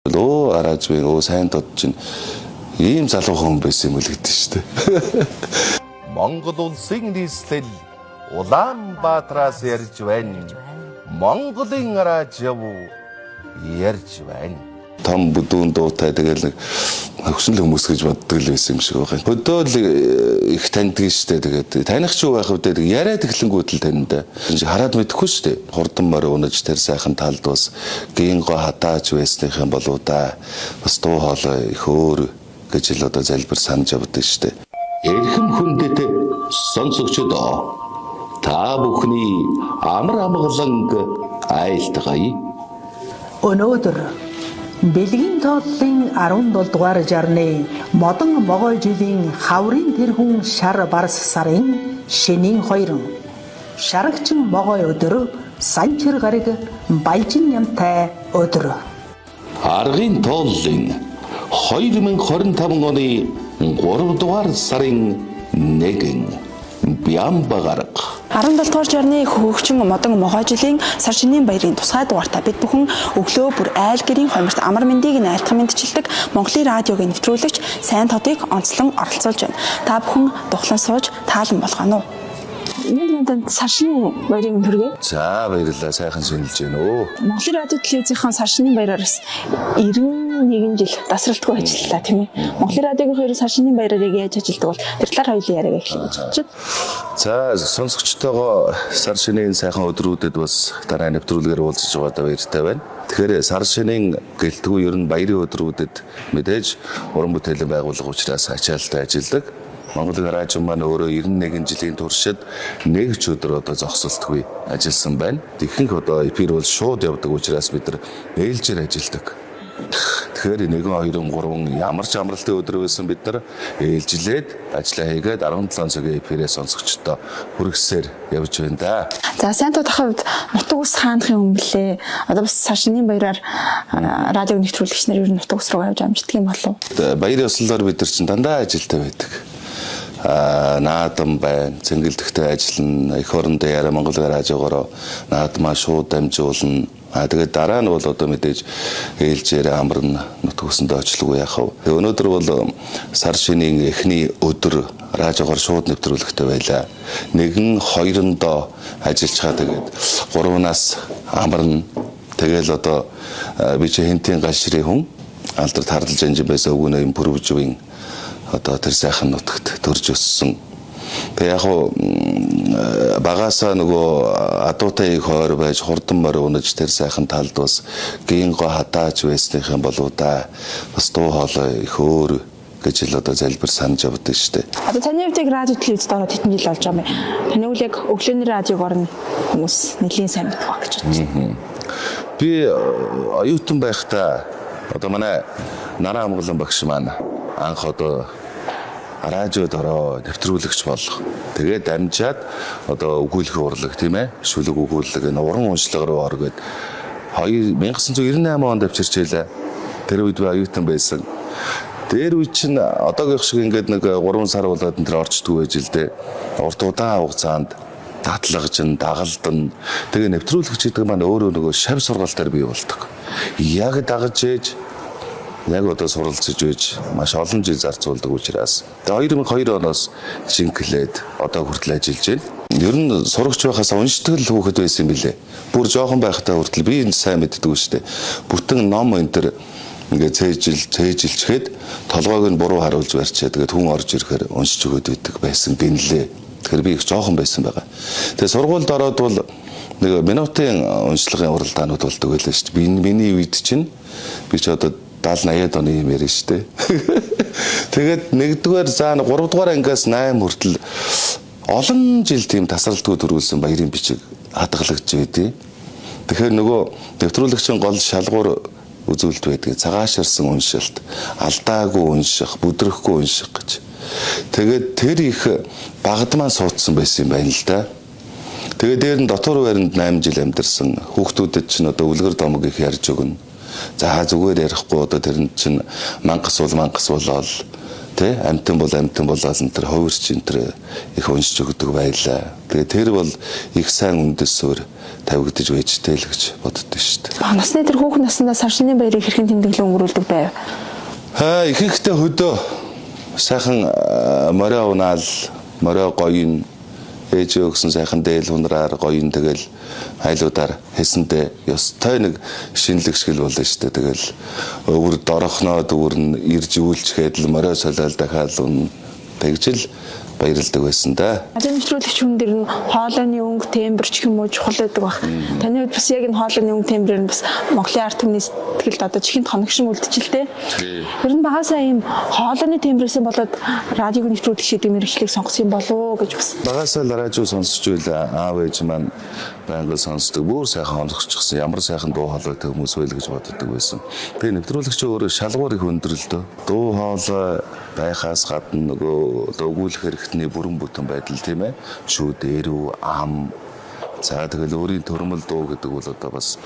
Өө арааж би өө сайн дод чинь ийм залуу хүн байсан юм л гэдэг шүү дээ. Монгол улсын нийслэл Улаанбаатараас ярьж байна. Монголын радио ярьж байна. Том бүдүүн дуутай тэгэл нэг хөгшин л хүмүүс гэж боддог л байсан юм шиг байгаа. Хөдөөл их таньдаг шүү дээ. Тэгээд таних ч юу байх вэ? Тэгээд яриад эхлэнгүүт л таньда. Энэ хараад мэдэхгүй шүү дээ. Хурдан морь унаж тэр сайхан талд бас гинго хатаач байсных юм болоо да. Бас дуу хоолой их өөр гэж л одоо залбир санаж явдаг шүү дээ. Эрхэм хүндэт сонсогчдоо, та бүхний амар амгаланг айлтгая. Өнөөдөр Дэлгийн тооллын 17 дугаар жарны модон могой жилийн хаврын тэрхүүн шар барс сарын шинийн хоёрон шарагчин могой өдөр санчир гараг балжин нямтай өдөр. Аргын тооллын 2025 оны 3 дугаар сарын 1 Бямба гараг. 17 дугаар жарны хөгжин модон могой жилийн сар шинийн баярын тусгай дугаартаа бид бүхэн өглөө бүр айл гэрийн хомирт амар мэндийг нь айлтган мэндчилдэг Монголын радиогийн нэвтрүүлэгч сайн тодыг онцлон оролцуулж байна. Та бүхэн тухлан сууж таалан болгоно уу? Нэг юмд сар шинийн баярын төргий. За, баярлалаа, сайхан шинэлж байна өө. Монголын радио телевизийн сар шинийн баяраар бас 91 жил дасралтгүй ажиллалаа, тийм ээ. Монголын радиогийн хоёр сар шинийн баяраар яг яаж ажилладаг бол тэр талаар хоёулын яриаг эхлэе гэж бодож байна. За, сонсогчтойгоо сар шинийн сайхан өдрүүдэд бас дараа нэвтрүүлгээр уулзаж байгаадаа баяртай байна. Тэгэхээр сар шинийн гэлтгүй ер нь баярын өдрүүдэд мэдээж уран бүтээлийн байгууллага учраас ачаалттай ажилладаг. Монголын радио маань өөрөө 91 жилийн туршид нэг ч өдөр одоо зогсолтгүй ажилласан байна. Ихэнх одоо эфир бол шууд явдаг учраас бид нар ээлжээр ажилладаг. Тэгэхээр 1 2 3 ямар ч амралтын өдөр байсан бид нар ээлжлээд ажиллаа хийгээд 17 цагийн эфирээ сонсогчдоо хүргэсээр явж байна да. За, сайн туудахын хувьд нутаг ус хаанах юм бэлээ? Одоо бас сар шинийн баяраар радио нэвтрүүлэгч нар ер нь нутаг ус руу явж амждаг юм болов уу? Баяр ёслолоор бид нар чинь дандаа ажилтай байдаг. Аа, наадам байна. Цэнгэлдэхтэй ажиллана. Эх орондоо яриа Монгол радиогоороо наадмаа шууд дамжуулна. А тэгээд дараа нь бол одоо мэдээж ээлжээр амарна, нутаг усанд очлого яах вэ? Тэгээд өнөөдөр бол сар шинийн эхний өдөр радиогоор шууд нэвтрүүлэгтэй байлаа. Нэгэн хоёрондоо ажиллаж чаа, тэгээд гурванаас амарна. Тэгэл одоо би чи хентийн галшрын хүн алдар тардалж анжин байсан өгнө юм пүрвжвийн одоо тэр сайхан нутагт төрж өссөн. Тэгээ яг уу багасаа нөгөө адуутай их хойр байж хурдан морь унаж тэр сайхан талд бас гинго хатаач байсных юм болоо да. Бас дуу хоолой их өөр гэж л одоо залбир санаж явдаг шүү дээ. Одоо таны хувьд яг радио телевизд ороод хэдэн жил болж байгаа юм бэ? Таны үл яг өглөөний радиог орно хүмүүс нэлийн сайн мэдэх байх гэж бодож байна. Би оюутан байхдаа одоо манай наран амгалан багш маань анх одоо радиод ороо, нэвтрүүлэгч болох. Тэгээд дамжаад одоо өгүүлэх урлаг, тийм ээ, шүлэг өгүүлэг, энэ уран уншлага руу ор гээд 1998 онд авчирч байлаа. Тэр үед би оюутан байсан. Тэр үед чинь одоогийнх шиг ингээд нэг 3 сар болоод энэ тэр орчдгүй байж л дээ. Урт удаан хугацаанд даатлагжин, дагалдан. Тэгээ нэвтрүүлэгч гэдэг маань өөрөө нөгөө шав сургалтаар бий болдог. Яг дагаж ээж яг одоо суралцж байж маш олон жил зарцуулдаг учраас тэгээ 2002 оноос жинклээд одоо хүртэл ажиллаж байна. Ер нь сурагч байхаас уншдаг л хүүхэд байсан юм билээ. Бүр жоохон байхдаа хүртэл би энэ сайн мэддэг шүү дээ. Бүтэн ном энэ төр ингээ цээжил цээжилчгээд толгойг нь буруу харуулж барьчаа, тэгээд хүн орж ирэхээр уншиж өгöd байдаг байсан гинлээ. Тэгэхээр би их жоохон байсан байгаа. Тэгээ сургуульд ороод бол нэг минутын уншлагын уралдаанууд болдог байлаа шүү дээ. Би миний үед чинь би ч одоо 70 80-ад оны юм яриа шүү дээ. Тэгээд нэгдүгээр за 3 дугаар ангиас 8 хүртэл олон жил тийм тасралтгүй төрүүлсэн баярын бичиг хадгалагдж байдیں۔ Тэгэхээр нөгөө нэвтрүүлэгчийн гол шалгуур үзүүлэлт байдаг. Цагаашарсан уншилт, алдаагүй унших, бүдрэхгүй унших гэж. Тэгээд тэр их багадмаа суудсан байсан юм байна л да. Тэгээд дээр нь дотор байранд 8 жил амьдарсан. Хүүхдүүдэд чинь одоо үлгэр домог их ярьж өгнө. За, зүгээр ярихгүй одоо тэрэнд чинь мангас бол мангас болоод Тэ амтан бол амтан болоод энэ төр хувирч энэ төр их уншиж өгдөг байлаа. Тэгээ тэр бол их сайн үндэс суурь тавигдаж байж тэл гэж боддоо шүү дээ. Бага насны тэр хүүхэн наснда сар шинийн баярыг хэрхэн тэмдэглэн өнгөрүүлдэг байв? Аа ихэнхдээ хөдөө сайхан морио унаал, морио гоён ээж өгсөн сайхан дээл хунраар гоён тэгэл айлуудаар хэсэндээ ёстой нэг шинэлэг шиг л болно шүү дээ. Тэгэл өвөр дорохноо дүүрн ирж үйлчгээд л морио солиол дахиад ун тэгжил баярлдаг байсан да. Ажил нэвтрүүлэгч хүн дэр нь хоолойны өнгө, тембр ч юм уу чухал байдаг баг. Таны хувьд бас яг энэ хоолойны өнгө, тембр нь бас Монголын ард түмний сэтгэлд одоо чихэнд хоногшин үлдчихэлтэй. Тэр нь багасаа ийм хоолойны тембрээсээ болоод радиог нэвтрүүлэгч гэдэг мэргэжлийг сонгосон юм болов уу гэж бас. Багасаа л радио сонсч байла. Аав ээж маань байнга сонсдог. Бүр сайхан хоногчсон. Ямар сайхан дуу хоолойтой хүмүүс байл гэж боддог байсан. Тэгээ нэвтрүүлэгч өөрөө шалгуур их өндөр л дөө. Дуу хоолой байхаас гадна нөгөө өгүүлэх хэрэгтний бүрэн бүтэн байдал тийм ээ. Шүүд эрүү ам. За тэгэл өөрийн төрмөл дуу гэдэг бол одоо бас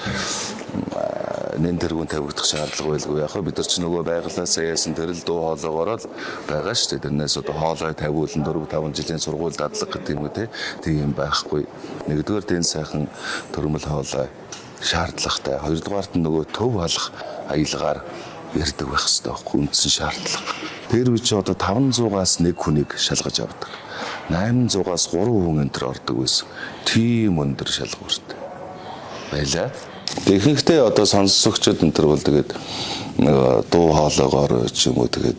нэн тэргүүн тавигдах шаардлага байлгүй. Яг бид нар ч нөгөө байгалаас яасан тэр л дуу хоолоогоор л байгаа шүү дээ. Тэрнээс одоо хоолой тавиулан 4 5 жилийн сургууль дадлага гэдэг юм уу те. Тийм байхгүй. Нэгдүгээр тэн сайхан төрмөл хоолой шаардлагатай. Хоёрдугаарт нь нөгөө төв халах аялгаар ярьдаг байх хэрэгтэй байхгүй үндсэн шаардлага. Тэр үе чи одоо 500-аас нэг хүнийг шалгаж авдаг. 800-аас 3 хүн энэ төр ордог байсан. Тийм өндөр шалгууртай байлаа. Ихэнхдээ одоо сонсогчид энэ төр бол тэгээд нэг дуу хоолоогоор ч юм уу тэгээд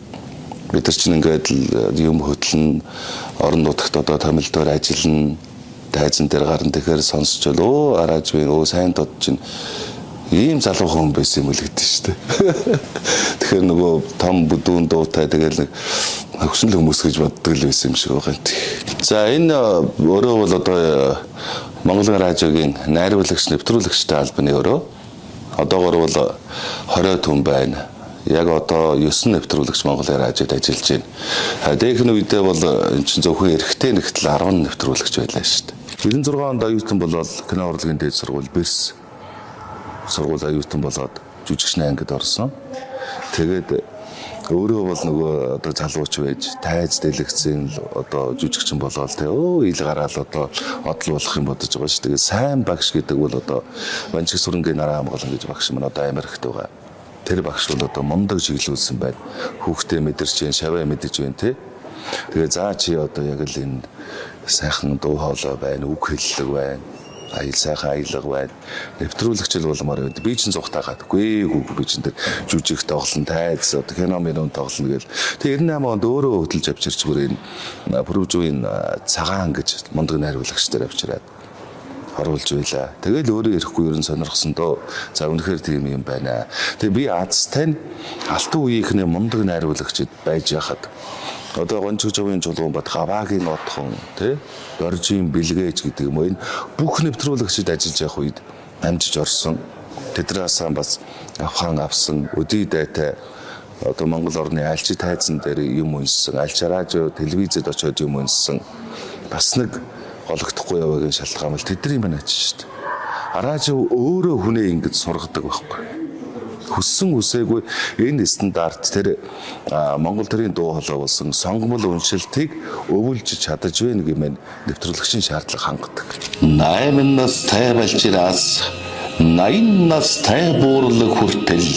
бид нар чинь ингээд л юм хөтлөн орон нутагт одоо томилдоор ажиллана тайзан дээр гарна тэгэхээр сонсчвол өө арааж би өө сайн дод чинь ийм залуу хүн байсан юм л гэдэг шүү дээ. Тэгэхээр нөгөө том бүдүүн дуутай тэгэл нэг хөгшин л хүмүүс гэж боддог л байсан юм шиг байгаа юм. За энэ өрөө бол одоо Монголын радиогийн найруулагч нэвтрүүлэгчтэй албаны өрөө. Одоогор бол 20 түн байна. Яг одоо 9 нэвтрүүлэгч Монголын радиод ажиллаж байна. Дээхэн үедээ бол эн чинь зөвхөн эрэгтэй нэгтэл 10 нэвтрүүлэгч байлаа шүү дээ. 96 онд оюутан болоод кино урлагийн дээд сургууль Бэрс сургууль оюутан болоод жүжигчний ангид орсон. Тэгээд өөрөө бол нөгөө одоо залууч байж тайз дэлгэцэн одоо жүжигчин болоод тэ өө ил гараал одоо одол болох юм бодож байгаа шүү. Тэгээд сайн багш гэдэг бол одоо Банчиг сүрэнгийн нараа хамгаалан гэж багш маань одоо Америкт байгаа. Тэр багш бол одоо мундаг чиглүүлсэн байна. Хүүхдээ мэдэрч байна, шаваа мэдэж байна тэ. Тэгээ заа чи одоо яг л энэ сайхан дуу хоолой байна, үг хэллэг байна аял сайхан аялга байна. Нэвтрүүлэгч л болмоор байна. Би чинь зүхтаагаад. Үгүй хүү би чинь тэр жүжиг тоглон тайз одоо кино минь тоглоно гэл. Тэгээ 98 онд өөрөө хөтөлж авчирч бүр энэ Пүрвжүүгийн цагаан гэж мундаг найруулагч дээр авчираад оруулж байлаа. Тэгэл өөрөө ирэхгүй ер нь сонирхсон доо. За үнэхээр тийм юм байна. Тэгээ би азтай нь алтан үеийнхний мундаг найруулагчид байж яхад одоо Гончгожовын чулуун бат Гаваагийн отхон тий Доржийн бэлгээч гэдэг юм уу энэ бүх нэвтрүүлэгчид ажиллаж явах үед амжиж орсон. Тэднээс бас авхан авсан өдий дайтай одоо Монгол орны альчи тайзан дээр юм унссан, альч радио, телевизэд очиод юм унссан. Бас нэг гологдохгүй яваагийн шалтгаан бол тэдний маань ачиж шүү дээ. Радио өөрөө хүнээ ингэж сургадаг байхгүй. Хүссэн үсээгүй энэ стандарт тэр Монгол төрийн дуу хоолой болсон сонгомол уншилтыг өвөлж чадаж байна гэмээр нэвтрүүлэгчийн шаардлага хангадаг. 8 настай балжираас 80 настай буурлаг хүртэл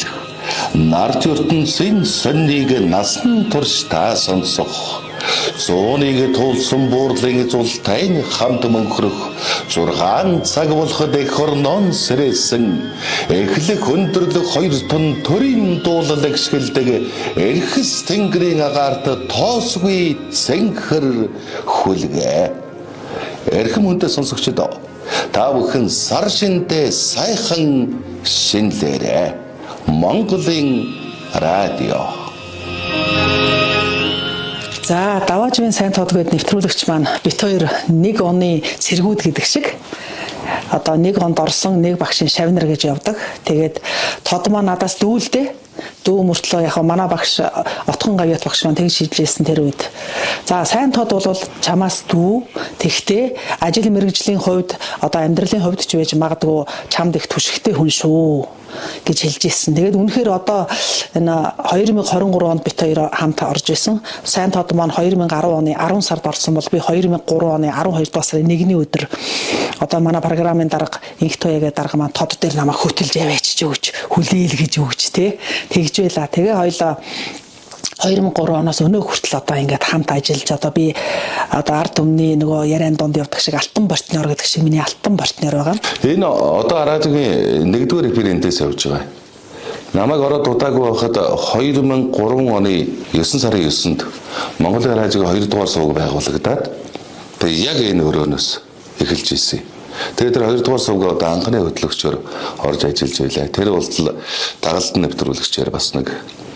нарт ертөнцийн сонныг насан туршдаа сонсох зууныг туулсан буурлын зултай хамт мөнхрөх 6 цаг болоход эх орнон сэрээсэн эхлэх өндөрлөх хоёр тон төрийн дуулал агшгэлдэг эрхэс тэнгэрийн агаарт тоосгүй цэнхэр хүлгээ. Эрхэм хүнтэй сонсогчид та бүхэн сар шиндээ сайхан шинэлээрэй. Монголын радио. За Даваажвын сайн тод гээд нэвтрүүлэгч маань бит хоёр нэг оны цэргүүд гэдэг шиг одоо нэг онд орсон нэг багшийн шавнар гэж явдаг. Тэгээд тод маань надаас дүүлдэ. Дүү мөртлөө яг манай багш Отхон Гавьяат багш маань тэгж шийдлээсэн тэр үед. За сайн тод бол чамаас дүү тэгтээ ажил мэргэжлийн хувьд одоо амьдралын хувьд ч байж магадгүй чамд их түшигтэй хүн шүү гэж хэлж ирсэн. Тэгээд үнэхээр одоо энэ 2023 онд бит хоёр хамт орж исэн. Сайн тод маань 2010 оны 10 сард орсон бол би 2003 оны 12 дугаар сарын 1-ний өдөр одоо манай програмын дарга Инх Туяагийн дарга маань тод дээр намайг хөтөлж аваачиж өгч хүлээл гэж өгч те тэгж байла. Тэгээ хоёлоо 2003 оноос өнөө хүртэл одоо ингээд хамт ажиллаж одоо би одоо ард түмний нөгөө яриан дунд явдаг шиг алтан партнер гэдэг шиг миний алтан партнер байгаа. Энэ одоо радиогийн нэгдүгээр эфир эндээс явж байгаа. Намайг ороод удаагүй байхад 2003 оны 9 сарын 9-нд Монголын радиогийн 2 дугаар сувг байгуулагдаад тэгээ яг энэ өрөөнөөс эхэлж ирсэн. Тэгээд тэр 2 дугаар сувг одоо анхны хөтлөгчөөр орж ажиллаж байлаа. Тэр болтол дагалдан нэвтрүүлэгчээр бас нэг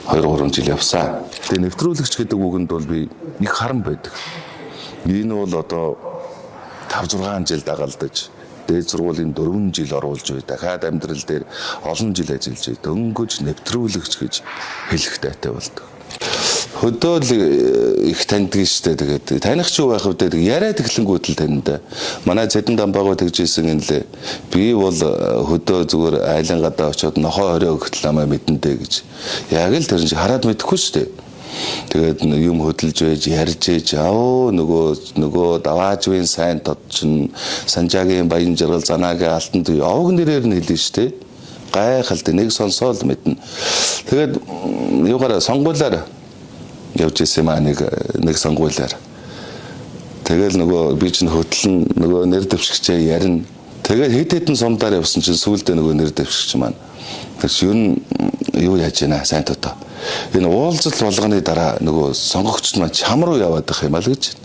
2 3 жил явсан. Тэгээ нэвтрүүлэгч гэдэг үгэнд бол би их харан байдаг. Энэ бол одоо 5 6 жил дагалдаж дээд сургуулийн 4 жил оруулж бай. Дахиад амьдрал дээр олон жил ажиллаж бай. Дөнгөж нэвтрүүлэгч гэж хэлэх дайтай болдог. Хөдөөл их таньдаг штэ, тэгээд таних ч юу байх вэ, тэгээд яриад эхлэнгүүт л таньда. Манай Цэдэн Дамбаагаа тэгж ийсэн юм лээ. Би бол хөдөө зүгээр айлын гадаа очиод нохоо хорио өгтөл намайг мэдэнтэй гэж. Яг л тэр чинь хараад мэдэхгүй штэ. Тэгээд юм хөдөлж байж ярьж ээж аваа нөгөө даваажвын сайн тод чинь Санжаагийн баян жаргал занаагийн алтан төв овг нэрээр нь хэлнэ штэ. Гайхалтай нэг сонсоол мэднэ. Тэгээд юугаараа сонгуулиар явж исэн юм аа нэг сонгуулиар. Тэгэл нөгөө би чинь хөтлөн нөгөө нэр дэвшигчээ ярина. Тэгээд хэд хэдэн сумдаар явсан чинь сүүлдээ нөгөө нэр дэвшигч маань. Тэр чинь юу яаж байна сайн тотоо. Энэ уулзалт болгоны дараа нөгөө сонгогчд маань чам руу яваад байх юм аа л гэж.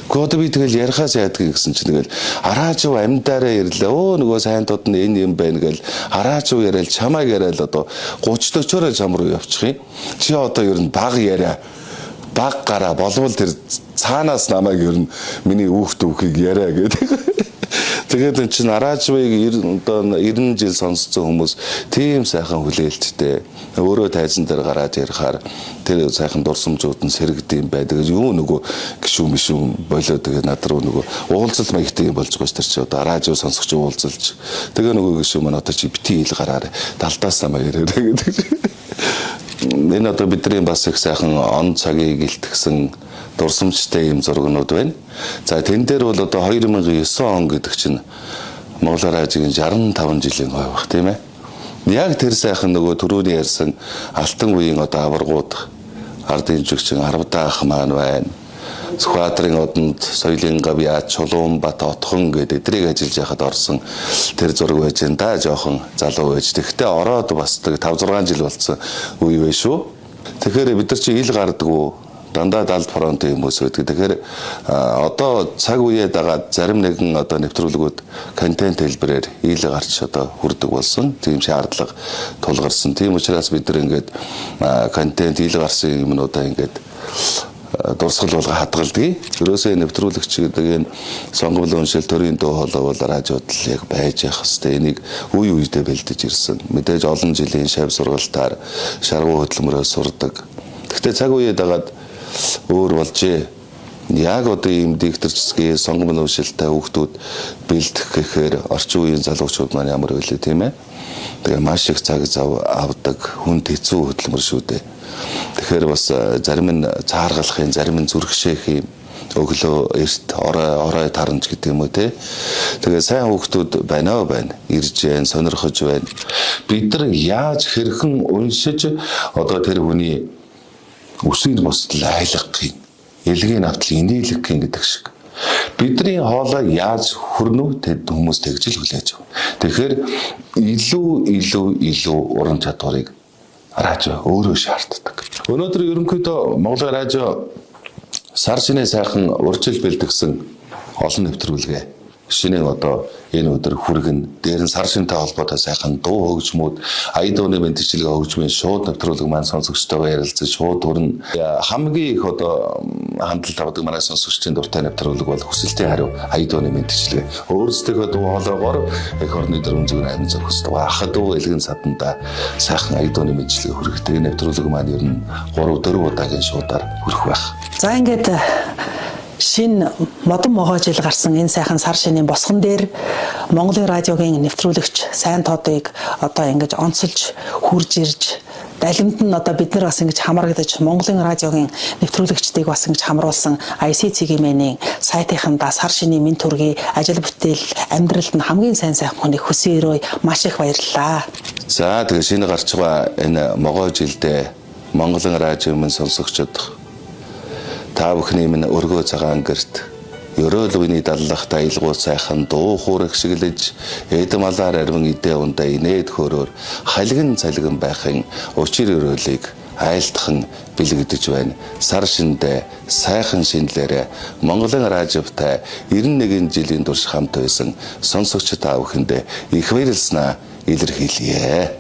Гэхдээ одоо би тэгэл ярихаас яадаг гэсэн чинь тэгэл араажив амьдаараа ирлээ. Өө нөгөө сайн тод нь энэ юм байна гэл араажив яриад чамайг яриад одоо 30 40-ороо чам руу явчих юм. Чи одоо ер нь баг яриа баг гараа болвол тэр цаанаас намайг ер нь миний үүхт үхийг яриа гэдэг. Тэгээд эн чинь Араажвыг одоо 90 жил сонсцсон хүмүүс тийм сайхан хүлээлттэй өөрөө тайзан дээр гараад ярихаар тэр сайхан дурсамжууд нь сэрэгдэм байдаг. Юу нөгөө гişүү мишүү болоо тэгээд над руу нөгөө уулзалт маягтай юм болж байгаа ш тэр чи одоо Араажв сонсогч уулзалж тэгээ нөгөө гişүү маань одоо чи бити хэл гараарэ талдаас намайг ирээрэй гэдэг. Энэ одоо бидний бас их сайхан он цагийг илтгэсэн дурсамжтай юм зургнууд байна. За тэн дээр бол одоо 2009 он гэдэг чинь Монгол радиогийн 65 жилийн хой бах тийм ээ. Яг тэр сайхан нөгөө түрүүний ярьсан алтан үеийн одоо аваргууд ардын жүжигчин Арвадаа ах маань байна. Сүхбаатарын одонд соёлын гавьяа Чулуунбат Отхон гэдэг эдрийг ажиллаж байхад орсон тэр зураг байж энэ да жоохон залуу байж. Тэгэхдээ ороод бас 5 6 жил болсон үе байх шүү. Тэгэхээр бид нар чи ил гардггүй дандаа далд фронтын хүмүүс байдаг. Тэгэхээр одоо цаг үеэ дагаад зарим нэгэн одоо нэвтрүүлгүүд контент хэлбэрээр ил гарч одоо хүрдэг болсон. Тийм шаардлага тулгарсан. Тийм учраас бид нар ингээд контент ил гарсан юмнуудаа ингээд дурсгал болго хадгалдаг. Ерөөсөө нэвтрүүлэгч гэдэг энэ сонгомл уншил төрийн дуу хоолой бол радиод л яг байж явах хэвээр энийг үе үедээ бэлдэж ирсэн. Мэдээж олон жилийн шав сургалтаар шаргуу хөдөлмөрөөр сурдаг. Гэхдээ цаг үеэ дагаад өөр болжээ. Яг одоо ийм дикторчсгийн сонгомл уншилтай хүүхдүүд бэлдэх гэхээр орчин үеийн залуучууд маань ямар байлээ тийм ээ. Тэгээ маш их цаг зав авдаг хүнд хэцүү хөдөлмөр шүү дээ. Тэгэхээр бас зарим нь цааргалах юм, зарим нь зүрхшээх юм өглөө эрт орой орой тарамж гэдэг юм уу те. Тэгээ сайн хүүхдүүд байна уу байна. Ирж जैन сонирхож байна. Бид нар яаж хэрхэн уншиж одоо тэр хүний үсгийн бусдал айлгах юм, элгийн автал инээлгэх юм гэдэг шиг. Бидний хоолой яаж хүрнө тэд хүмүүс тэгж л хүлээж авна. Тэгэхээр илүү илүү илүү уран чадварыг радио өөрөө шаарддаг. Өнөөдөр ерөнхийдөө Монгол радио сар шинэ сайхан урьдчил бэлтгэсэн олон нэвтрүүлгээ Шинийн одоо энэ өдөр хүргэн дээр нь сар шинтэй холбоотой сайхан дуу хөгжмүүд, ая дууны мэндчилгээ хөгжмийн шууд нэвтрүүлэг маань сонсогчтойгоо ярилцаж шууд хүрнэ. Хамгийн их одоо хандлт авдаг манай сонсогчдын дуртай нэвтрүүлэг бол хүсэлтийн хариу ая дууны мэндчилгээ. Өөрсдийнхөө дуу хоолойгоор эх орны дөрвөн зүгэн амин зохисдог. Ах дуу элгэн саданда сайхан ая дууны мэндчилгээ хүргэх. Тэгээ нэвтрүүлэг маань ер нь 3 4 удаагийн шуудаар хүрэх байх. За, ингээд шин модон могой жил гарсан энэ сайхан сар шинийн босгон дээр Монголын радиогийн нэвтрүүлэгч Сайн Тодыг одоо ингэж онцолж хурж ирж, далимд нь одоо бид нар бас ингэж хамрагдаж, Монголын радиогийн нэвтрүүлэгчдийг бас ингэж хамруулсан ICCG-ийн сайтынхандаа сар шинийн мэнд төргий, ажил бүтээл, амьдралд нь хамгийн сайн сайхан хүнийг хүсэн өрөө, маш их баярлалаа. За, тэгээ шинэ гарч байгаа энэ могой жилдээ Монголын радио минь сонсогчид, та бүхний минь өргөө цагаан гэрт ерөөл үений даллахт аялгуу сайхан дуу хуурах шиглэж, эдм алаар арвин идэ ундаа инээд хөөрөөр халиган цалиган байхын учир өрөөлийг айлтхан бэлэгдэж байна. Сар шиндээ сайхан шинэлээрээ Монголын радиотай 91 жилийн турш хамт байсан сонсогч та бүхэндээ их баярлалснаа илэрхийлье.